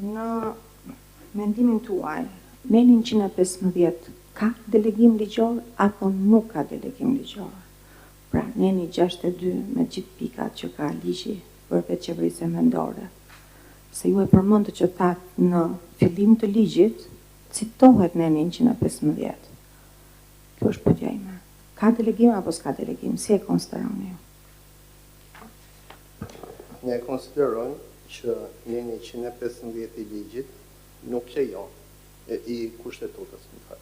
Në mendimin tuaj, neni 115 ka delegim ligjor apo nuk ka delegim ligjor? Pra, neni 62 me gjithë pikat që ka ligji për vetëqeverisjen vendore. Se ju e përmendët që thatë në fillim të ligjit, citohet neni 115. Kjo është pyetja ime. Ka delegim apo s'ka delegim? Si e konsideroni ju? Ne e konsiderojmë që neni 115 i ligjit nuk lejon, i kushtetutës, më fal,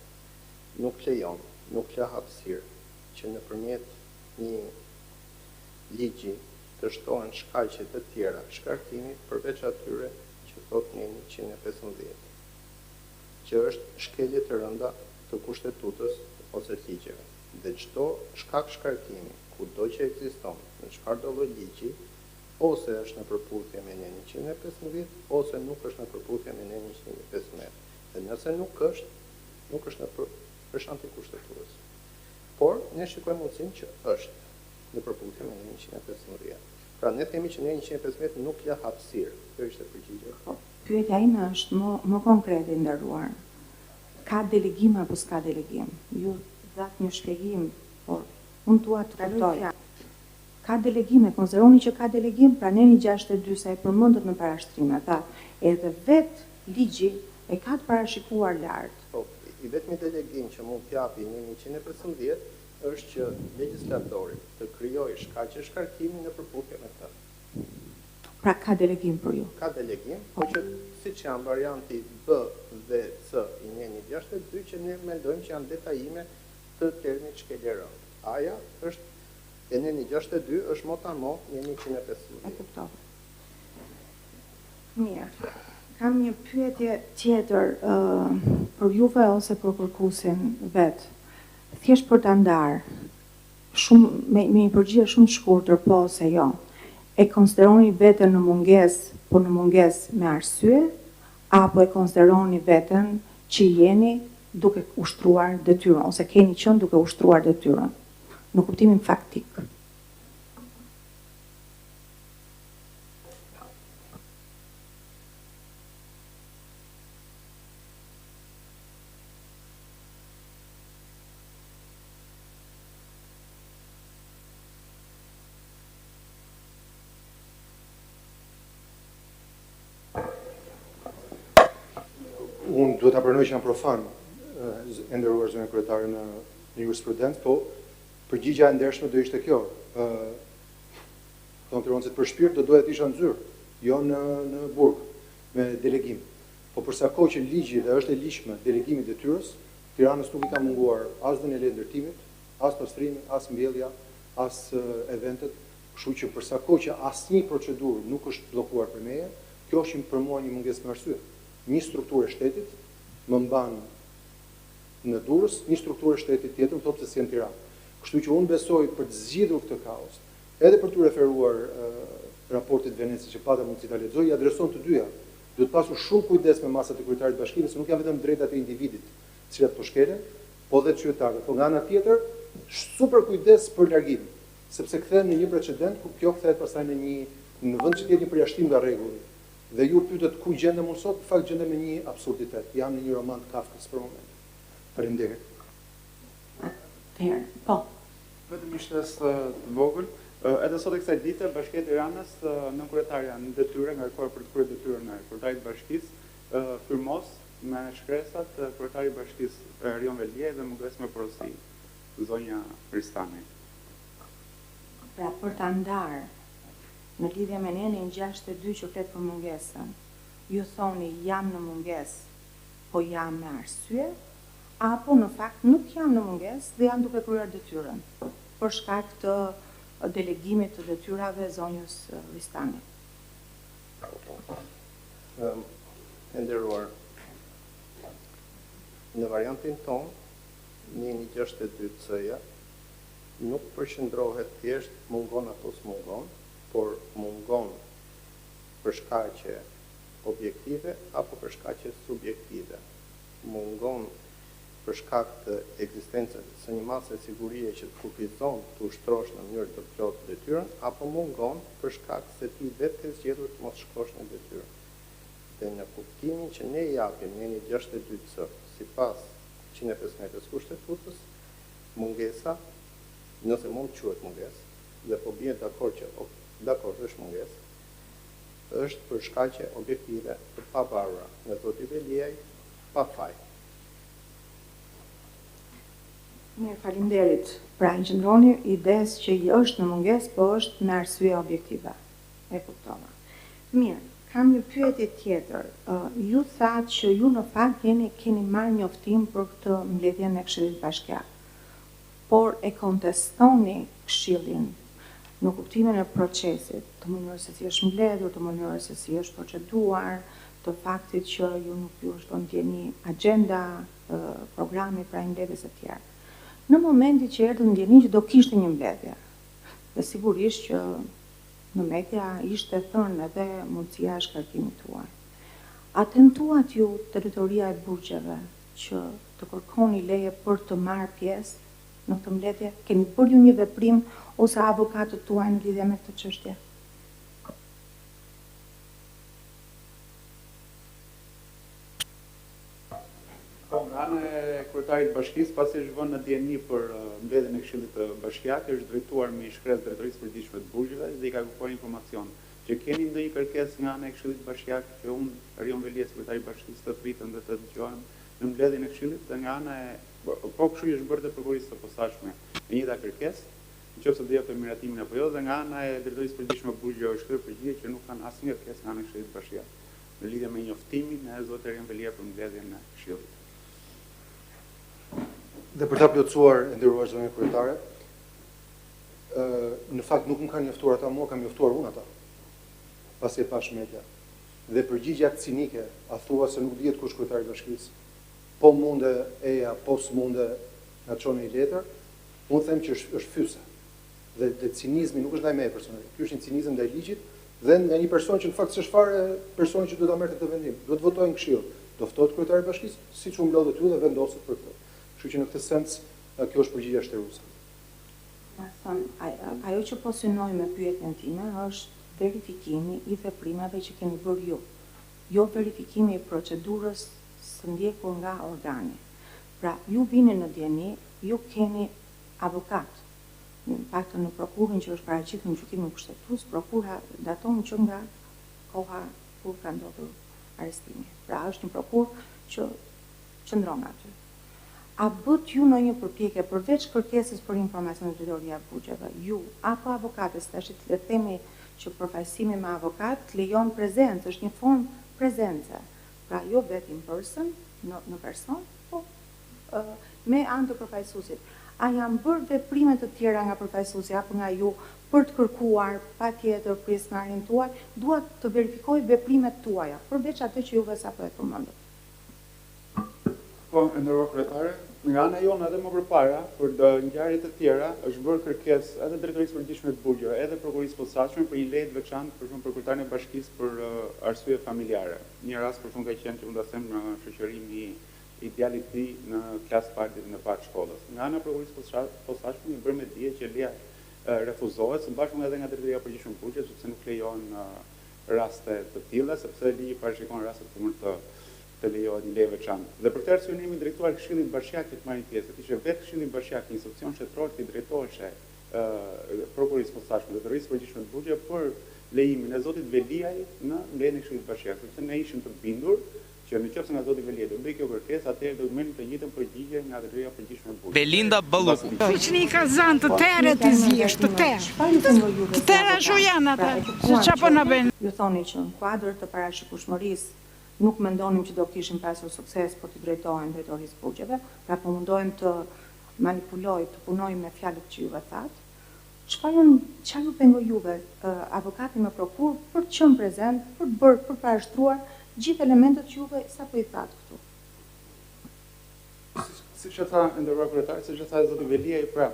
nuk lejon, nuk lë hapësirë që nëpërmjet një ligji të shtohen shkaqe të tjera shkarkimi përveç atyre që thotë neni 115, që është shkelje të rënda të kushtetutës ose të ligjeve. Dhe çdo shkak shkarkimi, kudo që ekziston, në çfarëdo lloj ligji, ose është në përputhje me nenin 115, ose nuk është në përputhje me nenin 115. Dhe nëse nuk është, nuk është në për, është antikushtetues. Por ne shikojmë mundësinë që është në përputhje me nenin 115. Pra ne themi që neni 115 nuk lë hapësirë. Kjo ishte përgjigja. Po, pyetja ime është më më konkrete i nderuar. Ka delegim apo s'ka delegim? Ju dhatë një shpjegim, por unë dua të kuptoj. Ka delegim, e konsideroni që ka delegim, pra neni 62 sa e përmendët në parashtrime, tha, edhe vetë ligji e ka të parashikuar lart. Po, i vetmi delegim që mund t'japi neni 115 është që legjislatori të krijojë shkaqe shkarkimi në përputhje me të. Pra ka delegim për ju. Ka delegim, po që siç janë varianti B dhe C i nenit 62 që ne mendojmë që janë detajime të termit shkelje rëndë. A-ja është e neni 62 është mot a mot neni 115. E kuptova. Mirë. Kam një pyetje tjetër uh, për juve ose për kërkuesin vet. Thjesht për ta ndarë, shumë me, me një përgjigje shumë të shkurtër, po ose jo. E konsideroni veten në mungesë, po në mungesë me arsye, apo e konsideroni veten që jeni duke ushtruar detyrën ose keni qenë duke ushtruar detyrën në kuptimin faktik? Unë duhet ta pranoj që jam profan, e nderuar zonja kryetare në në jurisprudencë, po përgjigja e ndershme do ishte kjo. ë Thonë Tironcit për shpirt do doja të isha në zyrë, jo në në burg me delegim. Po për sa kohë që ligji dhe është e ligjshme delegimi i detyrës, Tiranës nuk i ka munguar as dhënia e leje ndërtimit, as pastrimi, as mbjellja, as eventet, kështu që për sa kohë që asnjë procedurë nuk është bllokuar për meje, kjo është për mua një mungesë me arsye. Një strukturë e shtetit më mban në Durrës, një strukturë e shtetit tjetër më thotë se s'je në Tiranë. Kështu që unë besoj për të zgjidhur këtë kaos, edhe për t'u referuar raportit Venecijës që pata mundësi ta lexoj, i adreson të dyja. Duhet pasur shumë kujdes me masat e kryetarit të bashkisë, se nuk janë vetëm drejtat e individit, të cilat po shkelen, po dhe të qytetarëve. Po nga ana tjetër, super kujdes për largim, sepse kthehen në një precedent ku kjo kthehet pastaj në një në vend që të jetë një përjashtim nga rregulli. Dhe ju pyetet ku gjendem unë sot, në fakt gjendem në një absurditet. Jam në një roman të Kafkës për momentin. Faleminderit. Atëherë, po. Vetëm një shtesë të vogël. Edhe sot e kësaj dite, Bashkia e Tiranës, nënkryetarja në detyrë, ngarkuar për të kryer detyrën e kryetarit të bashkisë, firmos me shkresat kryetari i bashkisë Erion Veliaj dhe mungesë me porosi zonja Ristani. Pra për ta ndarë në lidhje me nenin 62 që flet për mungesën, ju thoni jam në mungesë, po jam me arsye, apo në fakt nuk jam në mungesë dhe jam duke kryer detyrën për shkak të delegimit të detyrave zonjës Ristani. E nderuar, në variantin tonë, neni 62 C-ja nuk përqendrohet thjesht mungon apo s'mungon, por mungon për shkaqe objektive apo për shkaqe subjektive. Mungon për shkak të ekzistencës së një mase sigurie që të kufizon të ushtrosh në mënyrë të plotë detyrën apo mungon për shkak se ti vetë ke zgjedhur të mos shkosh në detyrë. Dhe në kuptimin që ne i japim nenit 62 C, sipas 115-ës Kushtetutës, mungesa, nëse mund të quhet mungesë, dhe po bie dakord që dakord është mungesë, është për shkaqe objektive të pavarura nga zoti Veliaj, pa faj. Mirë, faleminderit. Pra, i qëndroni idesë që është në mungesë, po është me arsye objektive. E kuptova. Mirë, kam një pyetje tjetër. Ju thatë që ju në fakt jeni keni marrë njoftim për këtë mbledhjen e Këshillit Bashkiak. Por e kontestoni Këshillin në kuptimin e procesit, të mënyrës se si është mbledhur, të mënyrës se si është proceduar, të faktit që ju nuk ju është vënë në dijeni axhenda, programi pra i mbledhjes e tjerë. Në momentin që erdhët në dijeni që do kishte një mbledhje, dhe sigurisht që në media ishte thënë edhe mundësia e shkarkimit tuaj. A tentuat ju te drejtoria e burgjeve që të kërkoni leje për të marrë pjesë në këtë mbledhje? Keni bërë ju një veprim ose avokatët tuaj në lidhje me këtë çështje? Po, nga ana e kryetarit të bashkisë, pasi është vënë në dijeni për mbledhjen e Këshillit Bashkiak, është drejtuar me një shkresë Drejtorisë së Përgjithshme të Burgjeve dhe i ka kërkuar informacion që keni ndonjë kërkesë nga ana e Këshillit Bashkiak që unë, Erion Veliaj, si kryetar i bashkisë të thërritem dhe të dëgjohem në mbledhjen e Këshillit dhe nga ana e po kështu i është bërë dhe Prokurorisë së Posaçme e njëjta kërkesë, në qoftë se do jepte miratimin apo jo dhe nga ana e Drejtorisë së Përgjithshme të Burgjeve është kthyer përgjigje që nuk kanë asnjë kërkesë nga ana e Këshillit Bashkiak. Në lidhje me njoftimin e zotit Erion Veliaj për mbledhjen e Këshillit. Dhe për ta plotësuar, e nderuar zonja kryetare, në fakt nuk më kanë njoftuar ata mua, kam njoftuar unë ata. Pasi e pashë media. Dhe përgjigja cinike, a thua se nuk dihet kush kryetari i bashkisë. Po munde eja, po s'munde, na çon një letër, unë them që është, është fyese. Dhe, dhe cinizmi nuk është ndaj meje personalisht. Ky është një cinizëm ndaj ligjit dhe nga një person që në fakt s'është fare personi që duhet ta merrte këtë vendim. Duhet të votojë në këshill. Do ftohet kryetari i bashkisë, siç u mblodhët ju dhe vendoset për këtë. Kështu që në këtë sens kjo është përgjigjja shteruese. Domethënë, ajo që po synoj me pyetjen time është verifikimi i veprimeve që keni bërë ju, jo verifikimi i procedurës së ndjekur nga organi. Pra, ju vini në dijeni, ju keni avokat, Në paktën në prokurën që është paraqitur në gjykimin kushtetues, prokura daton që nga koha kur ka ndodhur arrestimi. Pra është një prokurë që qëndron aty. A bëtë ju ndonjë përpjekje përveç kërkesës për informacion te drejtoria e burgjeve, ju apo avokati, se tash le të themi që përfaqësimi me avokat lejon prezencë, është një formë prezence. Pra jo vetë in person, në në person, po me anë të përfaqësuesit. A janë bërë veprime të tjera nga përfaqësuesi apo nga ju për të kërkuar patjetër pjesëmarrjen tuaj? Dua të verifikoj veprimet tuaja, përveç atë që juve sapo e përmendët. Po, e nderuar kryetare, nga ana jonë edhe më përpara, për ngjarje të tjera, është bërë kërkesë edhe Drejtorisë së Përgjithshme të Burgjeve, edhe Prokurorisë së Posaçme për një leje të veçantë, për shembull për kryetarin e bashkisë për arsye familjare. Një rast për shembull ka qenë që mund ta them në shoqërimi i djalit të tij në klasë të parë ditën e parë të shkollës. Nga ana e Prokurorisë së Posaçme jemi bërë me dije që leja refuzohet, së bashku edhe nga Drejtoria e Përgjithshme e Burgjeve, sepse nuk lejohen raste të tilla, sepse ligji parashikon rastet ku mund të të lejohet një leje e veçantë. Dhe për këtë arsye ne jemi drejtuar Këshillit Bashkiak që të marrim pjesë. Të ishte vetë Këshilli Bashkiak, një institucion shtetëror t'i drejtoheshe Prokurorisë së Posaçme, Drejtorisë së Përgjithshme të Burgjeve për lejimin e zotit Veliaj në mbledhjen e Këshillit Bashkiak, sepse ne ishim të bindur që në qoftë se nga zoti Veliaj do bëhej kjo kërkesë, atëherë do të merrnim të njëjtën përgjigje nga Drejtoria e Përgjithshme e Burgjeve. Belinda Balluku. Siç një kazan të tërë t'i ziesh, të tërë. Të tërë ashtu janë ata, se ça po na bëjnë. Ju thoni që në kuadër të parashikueshmërisë nuk mendonim që do kishim pasur sukses për t'i drejtohen Drejtorisë së Burgjeve, pra po mundohem të manipuloj, të punoj me fjalët që juve thatë. Çfarë ju çfarë ju pengoi juve, avokati me prokurë, për të qenë prezent, për të bërë, për të parashtruar gjithë elementët që juve sapo i thatë këtu? Siç e tha, e nderuar kryetare, siç e tha zoti Veliaj, pra,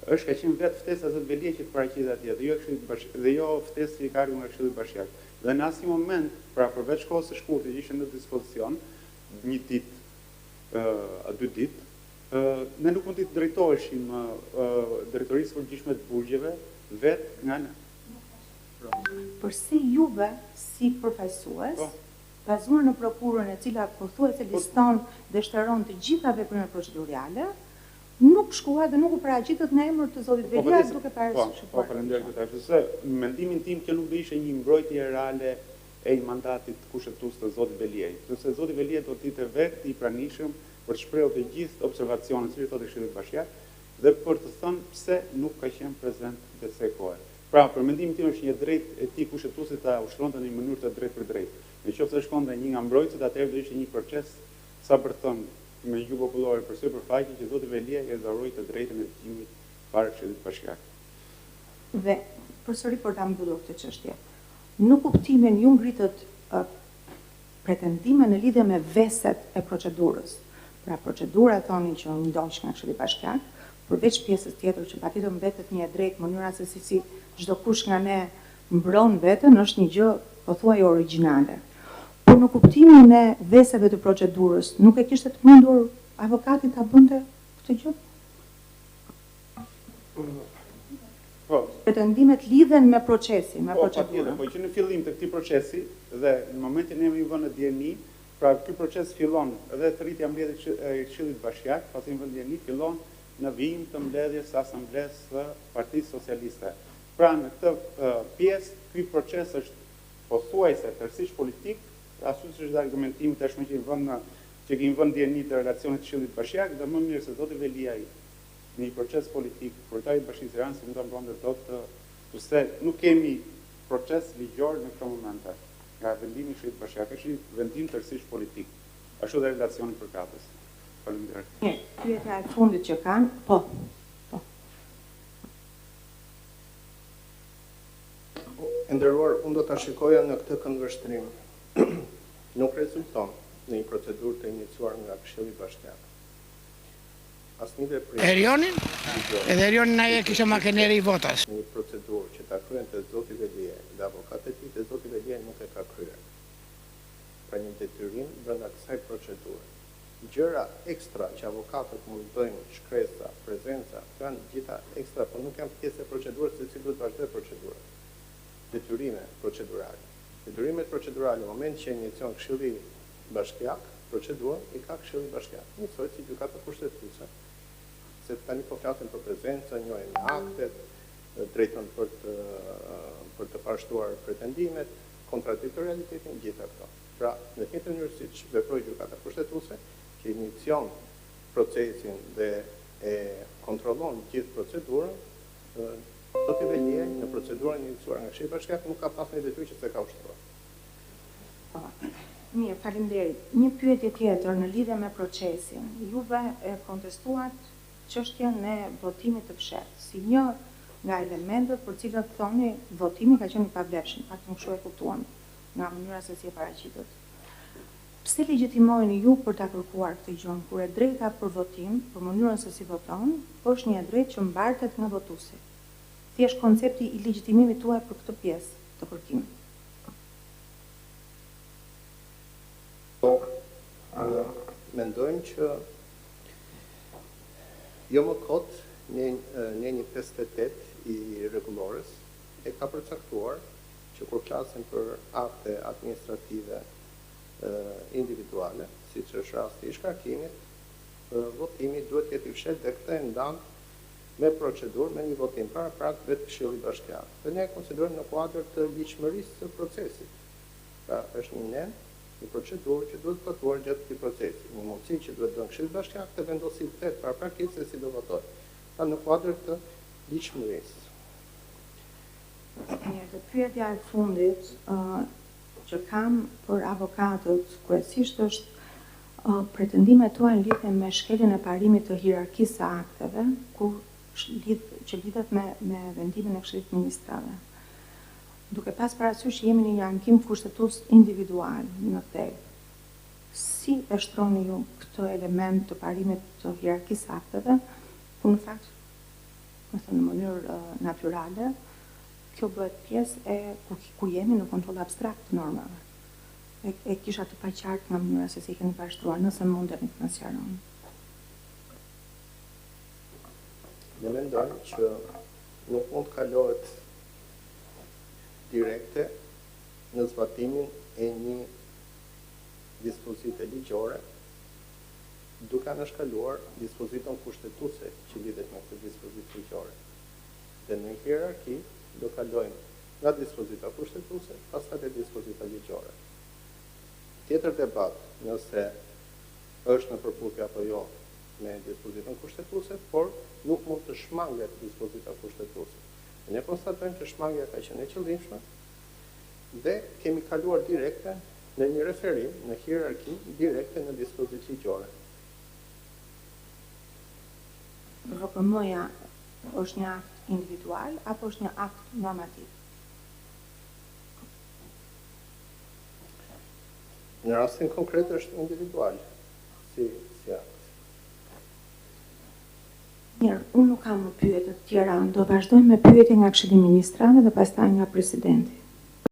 është ka qenë vetë ftesa e zotit Veliaj që të paraqitet atje dhe jo e Këshillit Bashkiak, dhe jo ftesë që i ka ardhur nga Këshilli Bashkiak. Dhe në asnjë moment, pra përveç kohës së shkurtër që ishte në dispozicion, një ditë, a dy ditë, Ne nuk mund t'i drejtoheshim Drejtorisë së Përgjithshme të Burgjeve vetë nga ne. Përse juve si përfaqësues po. Bazuar në prokurën e cila pothuajse liston dhe shteron të gjitha veprimet proceduriale, nuk shkuat dhe nuk u paraqitët në emër të zotit Po, Veliaj duke Po, parashikuar po, faleminderit kryetare. Sepse në mendimin tim kjo nuk do ishte një mbrojtje reale e një mandatit kushtetues të zotit Veliaj. Sepse zoti Veliaj do të ishte vetë i pranishëm për të shprehur të gjithë observacionet, siç i thotë Këshillit Bashkiak, dhe për të thënë pse nuk ka qenë prezent gjatë kësaj kohe. Pra, për mendimin tim është një e drejtë e tij kushtetuese ta ushtronte në një mënyrë të drejtpërdrejtë. Në qoftë se shkonte një nga mbrojtësit, atëherë do ishte një proces, sa për të thënë me gjuhë popullore për sy për faqe që zoti Veliaj e ezauroi të drejtën e dëgjimit para Këshillit Bashkiak. Dhe përsëri për ta mbyllur këtë çështje. Në kuptimin ju ngritët pretendime në lidhje me veset e procedurës. Pra procedura thoni që u ndoq nga Këshilli Bashkiak, përveç pjesës tjetër që patjetër mbetet një e drejtë mënyra se si si çdokush nga ne mbron veten është një gjë pothuaj origjinale. Por në kuptimin e veseve të procedurës, nuk e kishte të mundur avokati ta bënte këtë gjë? Po. Pretendimet lidhen me procesin, me Po, patjetër, procedurën. po që në fillim të këtij procesi dhe në momentin ne jemi vënë në dijeni, pra ky proces fillon dhe thërritja e mbledhjes e Këshillit Bashkiak, pasi jemi vënë në dijeni, fillon në vijim të mbledhjes së Asamblesë së Partisë Socialiste. Pra në këtë pjesë ky proces është pothuajse tërësisht politik, ashtu siç është dhe argumentimi tashmë që jemi vënë në që kemi vënë në dijeni të relacionit të Këshillit Bashkiak dhe më mirë se zoti Veliaj në një proces politik, kryetari i Bashkisë Tiranës nuk mund ta mbronte dot sepse nuk kemi proces ligjor në këto momente nga vendimi i Këshillit Bashkiak, është një vendim tërësisht politik, ashtu dhe relacioni përkatës. Faleminderit. Mirë, pyetja e fundit që kanë, po. Po. E nderuar, unë do ta shikoja në këtë këndvështrim. Nuk rezulton në një procedurë të iniciuar nga Këshilli Bashkiak. Asnjë veprim Erionin? ligjor Edhe Erionin ai e kishte makineri i votës. në një procedurë që ta kryente zoti Veliaj dhe avokatët e tij dhe zoti Veliaj nuk e ka kryer. Pra një detyrim brenda kësaj procedure. Gjëra ekstra që avokatët mund të bëjnë, shkresa, prezenca, këto janë gjitha ekstra, por nuk janë pjesë e procedurës se si duhet vazhdojë procedura. Detyrime procedurale. Detyrimet procedurale në moment që inicion Këshilli Bashkiak, procedurën i ka Këshilli Bashkiak, njësoj si Gjykata Kushtetuese, se tani po flasim për prezencën, njohjen me aktet, drejtën për të për të parashtruar pretendimet, kontradiktorialitetin, gjitha këto. Pra, në të njëjtën mënyrë siç veproi Gjykata Kushtetuese, që inicion procesin dhe e kontrollon gjithë procedurën, zoti Veliaj në procedurën e iniciuar nga Këshilli Bashkiak nuk ka pasur një detyrë që s'e ka ushtruar. Po. Mirë, faleminderit. Një pyetje tjetër në lidhje me procesin. Juve e kontestuat çështjen e votimit të fshehtë si një nga elementët për cilët thoni votimi ka qenë i pavlefshëm, paktën kështu e kuptuam nga mënyra se si e paraqitët. Pse legjitimojeni ju për ta kërkuar këtë gjë, kur e drejta për votim, për mënyrën se si voton, është një e drejtë që mbartet nga votuesi? Thjesht koncepti i legjitimimit tuaj për këtë pjesë të kërkimit. Po, mendojmë që jo më kot neni 58 i rregullores e ka përcaktuar që kur flasim për akte administrative individuale, siç është rasti i shkarkimit, votimi duhet të jetë i fshehtë dhe këtë e ndan me procedurë, me një votim paraprak vetë Këshilli Bashkiak. Dhe ne e konsiderojmë në kuadër të ligjshmërisë së procesit. Pra, është një nen, një procedurë që duhet zbatuar gjatë këtij procesi, një mundësi që duhet dhënë Këshillit Bashkiak të vendosi vetë paraprakisht se si do votojë. Pra, në kuadër të ligjshmërisë. Mirë, dhe pyetja e fundit që kam për avokatët kryesisht është pretendimet tuaja në lidhje me shkeljen e parimit të hierarkisë së akteve, kur lidh, që lidhet me me vendimin e Këshillit të Ministrave. Duke pas parasysh që jemi në një ankim kushtetues individual në thelb. Si e shtroni ju këtë element të parimit të hierarkisë së akteve, ku në fakt, me thënë në mënyrë natyrale, kjo bëhet pjesë e ku, ku jemi në kontroll abstrakt të normave. E, e kisha të paqartë nga mënyra se si e keni parashtruar, nëse mundeni të na sqaroni. Ne mendojmë që nuk mund të kalohet direkte në zbatimin e një dispozite ligjore, duke anashkaluar dispozitën kushtetuese që lidhet me këtë dispozitë ligjore. Dhe në hierarki do kalojmë nga dispozita kushtetuese, pastaj te dispozita ligjore. Tjetër debat nëse është në përputhje apo jo me dispozitën kushtetuese, por nuk mund të shmanget dispozita kushtetuese. Ne konstatojmë që shmangia ka qenë e qëllimshme dhe kemi kaluar direkte në një referim, në hierarki direkte në dispozitë ligjore. VKM-ja është një akt individual apo është një akt normativ? Në rastin konkret është individual, si, si akt. Mirë, unë nuk kam më pyetje të tjera, do vazhdojmë me pyetje nga Këshilli i Ministrave dhe pastaj nga presidenti.